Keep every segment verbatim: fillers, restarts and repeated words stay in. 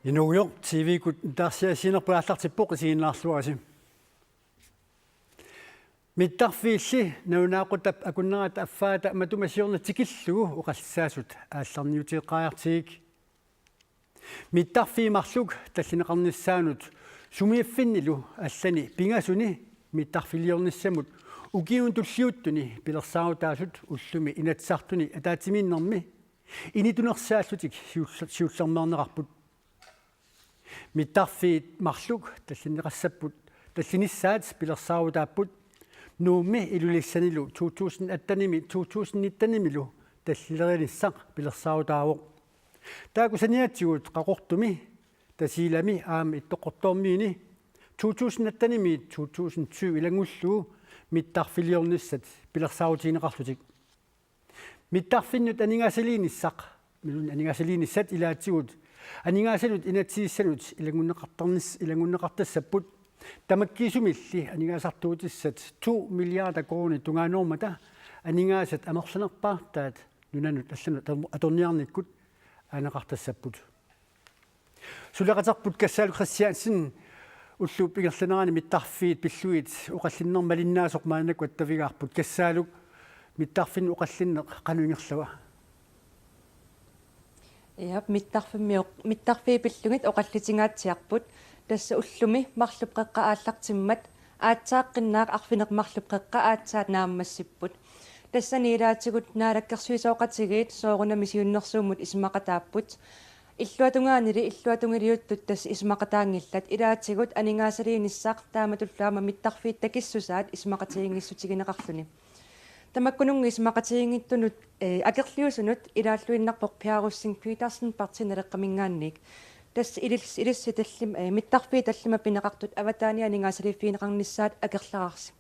Inuugujoq, T V-kkut taarsiassiinerput aallartippoq, isiginnaarluarisi. Mittarfiilli nalunaaqutap akunnerata affaata matuma siorna tikillugu oqallisaasut aallarniuteqqaartigik. Mittarfiit marluk tallineqarnissaannut sumiiffinnilu allani pingasuni mittarfiliornissamut ukiuni tulliuttuni pilersaarutaasut ullumi Inatsisartuni ataatsimiinnermi initunersaallutik siull-, siullermeerneqarput. Mittarfiit marluk tallinneqassapput, tallinissaat pilersaarutaapput, Nuummi Ilulissanilu to tusind attenimi to tusind nittenimilu tallilerinissaq pilersaarutaavoq. Taakku saniatigut Qaqortumi, Tasiilami aamma Ittoqqortoormiuni to tusind attenimi to tusind tyve ilanngullugu mittarfiliornissat pilersaarutigineqarlutik. Mittarfinnut aningaasaliinissaq, imaluunniit aningaasaliinissat ilaatigut aningaasanut inatsisissanut ilanngunneqartarnis-, ilanngunneqartassapput, tamakkiisumilli aningaasartuutissat to milliarder koruunit tungaanoormata aningaasat amerlanerpaartaat nunanut allanut ator-, atorniarnikkut aaneqartassapput. Suleqaterput Kassaaluk Kristiansen, ullup ingerlanerani mittarfiit pillugit oqallinneq malinnaasoq maannakkut attavigaarput. Kassaaluk, mittarfinnut oqallinneq qanoq ingerlava? Iap, mittarfimmi oq-, mittarfiit pillugit oqallitigaatsiarput. Tassa ullumi marluk qeqqa aallartimmat aatsaaqqinnaaq arfineq-marluk qeqqa aatsaat naammassipput. Tassani ilaatigut naalakkersuisooqatigiit soorunami siunnersuummut isumaqataapput. Illuatungaanili illuatungiliuttut tassa isumaqataanngillat, ilaatigut aningaasaliinissaq taamatullu aamma mittarfiit takissusaat isumaqatigiinngissutigineqarluni. Tamakkununnga isumaqatigiinngitsunut, eh, akerliusunut ilaalluinnarpoq Per Rosing Petersen, Partii Naleqqaminngaanniit. Tassa ilis-, ilissi tallim-, eh, mittarfiit tallimat pineqartut avataaniit aningaasaliiffigineqarnissaat akerlararsi.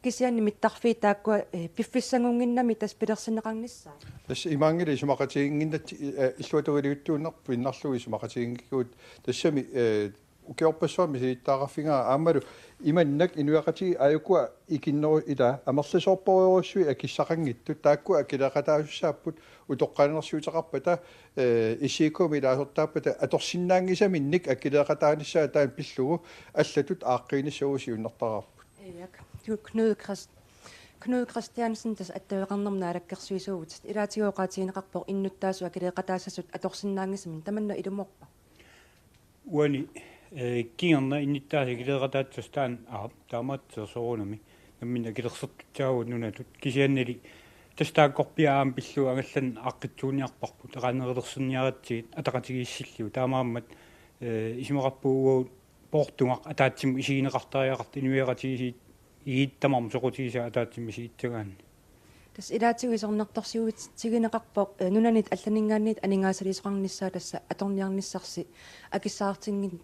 Kisianni mittarfiit taakkua, eh, piffissanngunnginnami tassa pilersinneqarnissaat. Tassa imaanngilaq isumaqatigiinnginnatsigit, eh, illuatungiliuttuunerput innarlugu isumaqatigiinngikkuit, tassami, eh, ukiorpassuarni misilittagaqarfigaara aammalu imannak inuiaqatigiit aajukua ikinneru-, ila amerlasoorpassuit akissaqanngitsut, taakkua akileeqataasussaapput utoqqalinersiuteqarpata, eh, S I K-mi ilaasortaappata atorsinnaanngisaminnik akileeqataanissaa taanna pillugu allatut aaqqiinissaq siunnertaraarput. Iak, Knud Christ-, Knud Christiansen, tassa attaveqarnermut naalakkersuisuuvutit. Ilaatigut oqaatigineqarpoq innuttaasut akileeqataassasut atorsinnaanngisamik, tamanna ilumoorpa? Uani, eh, kingorna innuttaasut akileeqataassasoq taanna, aa, taamaattoq soorunami namminneq akilersortussaavugut nunatut. Kisiannili tassa taakkorpiaq aamma pillugu angallanneq aaqqissuunniarparput, eqaannerulersorniaratsigit ataqatigiissillugu. Taamaammat, eh, isumaqarpunga uagut poortugaq ataatsimut isigineqartariaqartoq inuiaqatigiit tamarmik soqutigisaat ataatsimut isigissagaanni. Tassa ilaatigut isornartorsiutigineqarpoq, eh, nunanit allaninngaanniit aningaasaliisoqarnissaa tassa atorniarnissarsi akissaqartinngin-,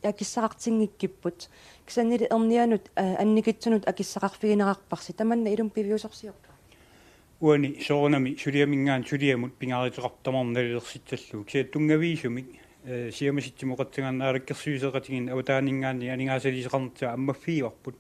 akissaqartinngikkipput. Kisiannili ernianut, eh, annikitsunut akissaqarfigineqarparsi. Tamanna ilumut piviusorsiorpa? Uani soorunami suliaminngaanniit suliamut pingaaruteqarpoq tamarmik nalilersitsallugu. Kisianni tunngaviusumik, eh, siammasitsisut oqassagaanni naalakkersuisooqatigiinni avataaninngaanniit aningaasaliisoqarnissaa ammaffigivarput.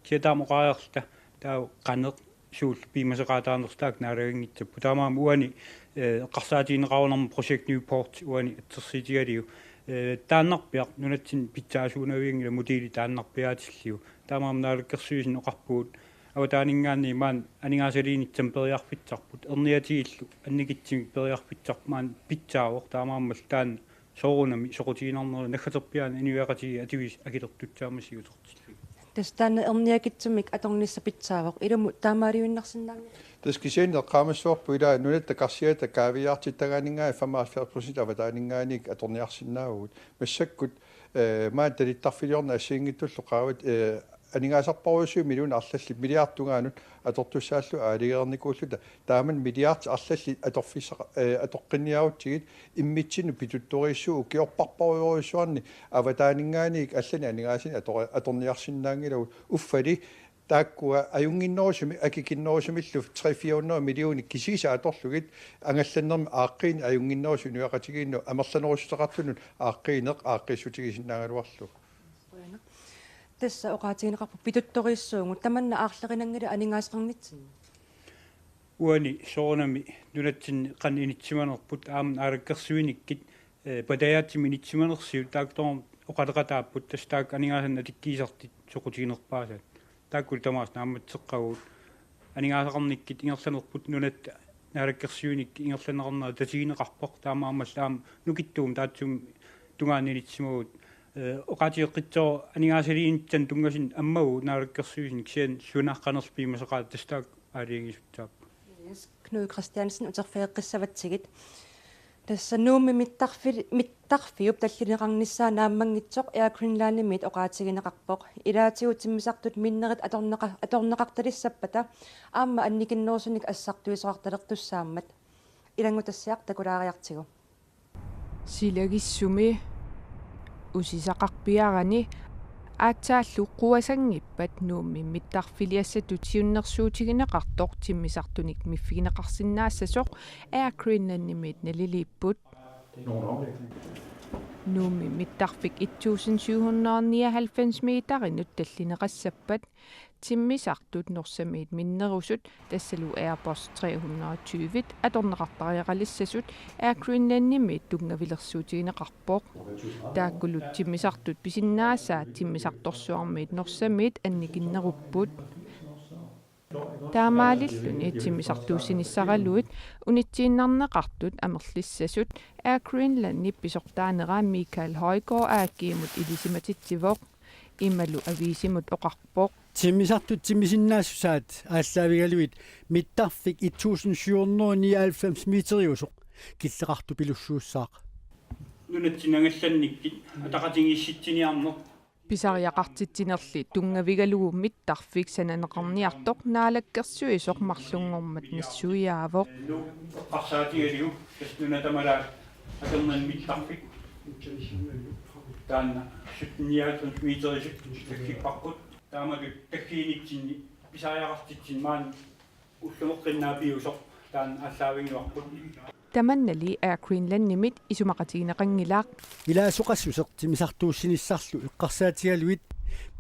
Kisianni taama oqariarluta taava qanoq suullu piumasoqaataanersoq taakku naalaginngitsupput. Taamaammat uani, eh, eqqarsaatigineqarunarmat Project Newport uani assersuutigaalu, eh, taannarpiaq nunatsinni pitsaasuunavianngilaq, modeli taannarpiaatillugu. Taamaammat naalakkersuisuni oqarpugut avataaninngaanniit maani aningaasaliinissami periarfissarput, erniatitillu annikitsumik periarfissarput maani pitsaavoq, taamaammallu taanna soorunami soqutiginarnerup naggaterpiaani inuiaqatigiit atuisut akilertussaammassuk siutertillugit. Tassa taanna erniakitsumik atornissaq pitsaavoq, ilumut taamaaliuinnarsinnaanngilaq? Tassa kisianni eqqaamassavarput ila nunatta karsiata kaaviiaartittagaaninngaanniit femoghalvfjerds procent avataaninngaanniit atorniarsinnaavugut. Massakkut, eh, maani talittarfiliorneq assigiinngitsullu qaavat, eh, aningaasarparujussuit millionit arlallit milliardit tungaanut atortussaallugit aalajangereernikuulluta. Taamani milliardit arlallit atorfissaqa-, eh, atoqqinniarutsigit immitsinnut pituttoriissuugut ukiorparparujorujussuarni avataaninngaanniit allanik aningaasanik ator-, atorniarsinnaanngilagut. Uffali taakkua ajunnginnerusumik, akikinnerusumillu tre fire hundrede millionit kisiisa atorlugit angallannermi aaqqiineq ajunnginnerusumik inuiaqatigiinnut amerlanerussuteqartunut aaqqiineq aaqqiissutigisinnaagaluarlugu. Qujanaq. Tassa oqaatigineqarpoq pituttoriissuugut, tamanna aarlerinanngilaq aningaasaqarnitsinni? Uani soorunami nunatsinni qanoq inissisimanerput aamma naalakkersuinikkut, Ee, patajaatsimi inissimanersiut taakku oqaloqataapput, tassa taakku aningaasanik atikkiisartut soqutiginerpaasat. Taakkulu tamaasa naammasseqqavugut. Aningaasaqarnikkut ingerlanerput nunatta naalakkersuinikkut ingerlanneqarnera tatigineqarpoq, taamaammallu aamma nukittuumik taassuma tungaanut inissimavugut. Ee, oqaatigeqqissaaq aningaasaliinissannut tunngasunut ammagu naalakkersuisuni, kisianni sunaqqanerpiimasaqaat tassa taakku aalajangiisussaapput. Yes, Knud Kristiansen, uterfigeqqissavatsigit. Tassa Nuummi mittarfi-, mittarfiup tallineqarnissaa naammanngitsoq Air Greenlandimiit oqaatigineqarpoq. Ilaatigut timmisartut minnerit atorneqa-, atorneqartalissappata aamma annikinnerusunik assartuisoqartalertussaammat. Ilanngutassiaq takulaariartigu. Silagissumi usisaqarpiarani aatsaallu quasanngippat Nuummi mittarfiliassatut siunnersuutigineqartoq timmisartunik miffigineqarsinnaassasoq Air Greenlandimiit naliliipput. Nuummi mittarfik et tusind syv hundrede nioghalvfems meterinut tallineqassappat timmisartut Norsamiit minnerusut, tassalu Airbus tre hundrede og tyve, atorneqartariaqalissasut Air Greenlandimiit tunngavilersuutigineqarpoq. Taakkulu timmisartut pisinnaasaat timmisartorsuarmiit Norsamiit annikinnerupput. Taamaalilluni timmisartuussinissaraluit unitsiinnarneqartut amerlissasut Air Greenlandip pisortaanera Michael Højgaard A G-mut ilisimatitsivoq. Imalu aviisimut oqarpoq: Timmisartut timmisinnaassusaat aallaavigalugit mittarfik et tusind syv hundrede nioghalvfems meteriusoq killeqartupilussuussaaq. Nunatsinni angallannikkut ataqatigiissitsiniarneq. Pisariaqartitsinerli tunngavigalugu mittarfik sananeqarniartoq naalakkersuisoq marlunngormat nassuiaavoq. Eqqarsaatigalugu tassa nuna tamalaat atornani mittarfik. Taanna sytten nioghalvfems meterisut takkipparput. Taamatut takkiinitsinni pisariaqartitsinni maani ullumeqqinnaappiusoq taanna aallaavigivarput. Tamannali Air Greenlandimit isumaqatigineqanngilaq. Ilaasoqassuseq timmisartuussinissarlu eqqarsaatigalugit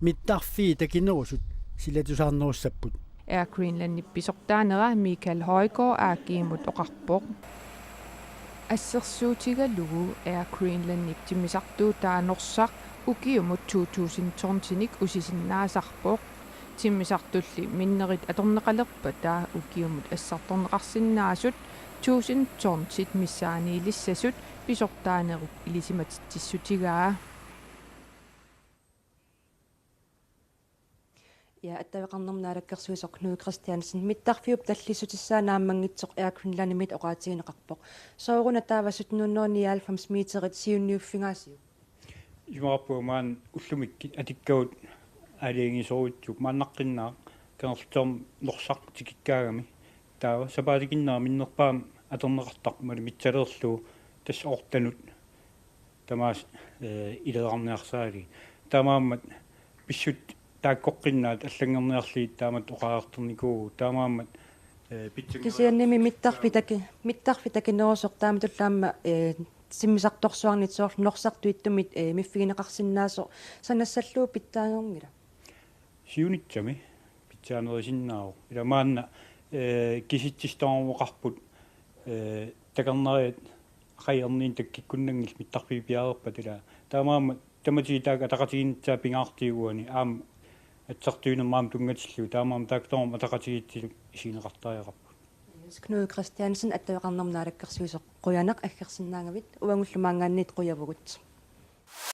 mittarfiit takinerusut silatusaarnerussapput. Air Greenlandip pisortaanera Michael Højgaard A G-mut oqarpoq. Assersuutigalugu Air Greenlandip timmisartuutaa Norsaq ukiumut to tusind tonsinik usisinnaasarpoq. Timmisartulli minnerit atorneqalerpata ukiumut assartorneqarsinnaasut tusind tonsit missaaniilissasut pisortaanerup ilisimatitsissutigaa. Ja, attaveqarnermut naalakkersuisoq Knud Kristiansen mittarfiup tallissutissaa naammanngitsoq Air Greenlandimit oqaatigineqarpoq. Sooruna taava sytten hundrede nioghalvfems meterit siunniuffigaasiuk? Isumaqarpunga maani ullumikkut atikkagut aalajangiisorujuttut, maannaqqinnaaq Kangerlussuarmi Norsaq tikikkaangami. Taava sapaatikinnerani minnerpaamik atorneqartarpoq maani mitsaleerlugu, tassa ortanut tamaasa, ee, ileqarniarsaralugit. Taamaammat pissutsit taakkoqqinnaat allanngorniarlugit taamatut oqariartornikuuvugut. Taamaammat, ee, pitsanngaanniit. Kisiannimi mittarfik taki-, mittarfik takinerusoq taamatullu aamma, ee, timmisartorsuarnit soorlu Norsaq Tuittumit, ee, miffigineqarsinnaasoq sanassallugu pitsaanerunngilaq? Siunissami pitsaanerusinnaavoq. Ila maanna, ee, kisitsisit tamarmik oqarput, ee, takornariat qajarniit takkikkunnanngillat mittarfiit piareerpata, ila taamaammat tamatigut taakku ataqatigiinnissaat pingaartigut uani aamma assartuinermut aamma tunngatillugu, taamaammat taakku tamarmik ataqatigiissutigut isigineqartariaqarput. Knud Kristiansen, attaveqarnermut naalakkersuisoq, qujanaq aggersinnaagavit. Uagullu maanngaanniit qujavugut.